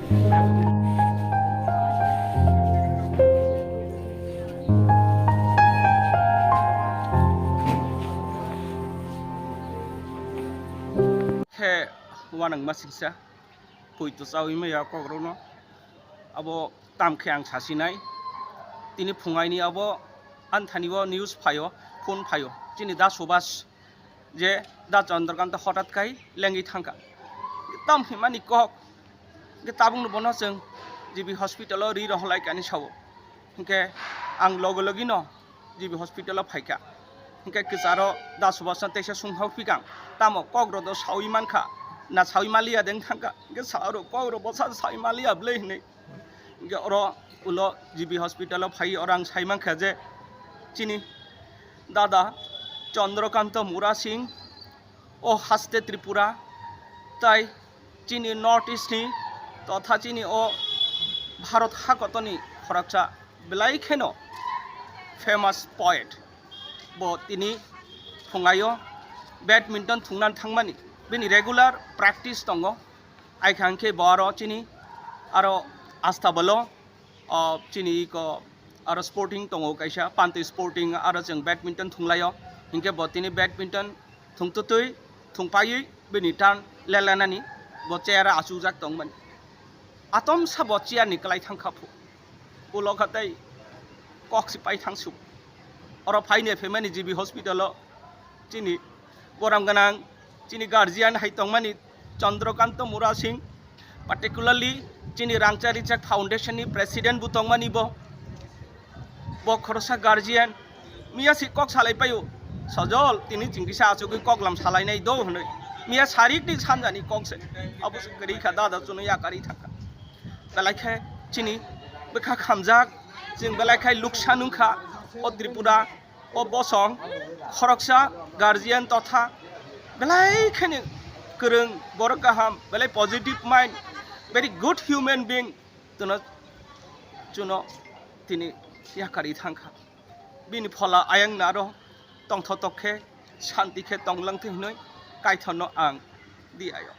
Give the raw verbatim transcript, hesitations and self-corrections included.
Khe wanang masingsa pui to chawi maya kokrokno abo tam khe ang sasinai. Tini phungaini abo anthani o news phaio, phone phaio chini da Subhas je da Chandrakanta hothat kai lengwi thangkha. Tam himani kok je tabukno bono chwng G B hospital o ri rohorlai kani sao. Hinkhe ang logi logi no G B hospital o phaikha. Hinkhe kwcharo da Subhas no teisa sungha phikang tamo kok rok do sawi mankha na sawi maliya deng thangkha. Hinkhe sa oro kok rok bosa sawi maliya bwlai hinwi. Hinkhe oro ulo G B hospital o phai oro ang sai mankha je chini dada Chandrakanta Mura Singh o haste Tripura tai chini North East ni totha chini o Bharat hakotoni khoroksa belai kheno famous poet. Bo tini phungaio badminton thungna thangmani bini regular practice tongo. Aikha hinkhe bo aro chini aro Astabalo o chini iko aro sporting tongo kaisa Panti Sporting, aro chwng badminton thunglaio. Hinkhe bo tini badminton thungtutwi thungpaiwi bini turn lelenani bo chair o achukjak tongmani. Atomsa bo chair ni kwlai thangkha phu. Ulo kha tei kok si pai thang su. Oro phaini phaimani G B hospital o chini borom gwnang chini guardian hai tongmani Chandrakanta Mura Singh, particularly chini Rangchak Rijak Foundation ni president bo tongmani bo. Bo khoroksa guardian miya si kok salai paio. Sojol tini chingkisa achugwi koklam salainai do hwnwi. Miya sarik ni sanjani kok se. Abo se kwrwi kha dada chuno yakarwi thangkha. Belai khe chini bwkha khamjak, chwng belai khe luksa nungkha o Tripura. O bosong khoroksa guardian totha belai kheno kwrwng, borok kaham, belai positive mind, very good human being, tono chuno tini yakarwi thangkha. Bini phola ayang naro tongthotok khe, shanti khe tonglang thwi hwnwi Kaitorno ang di ayo.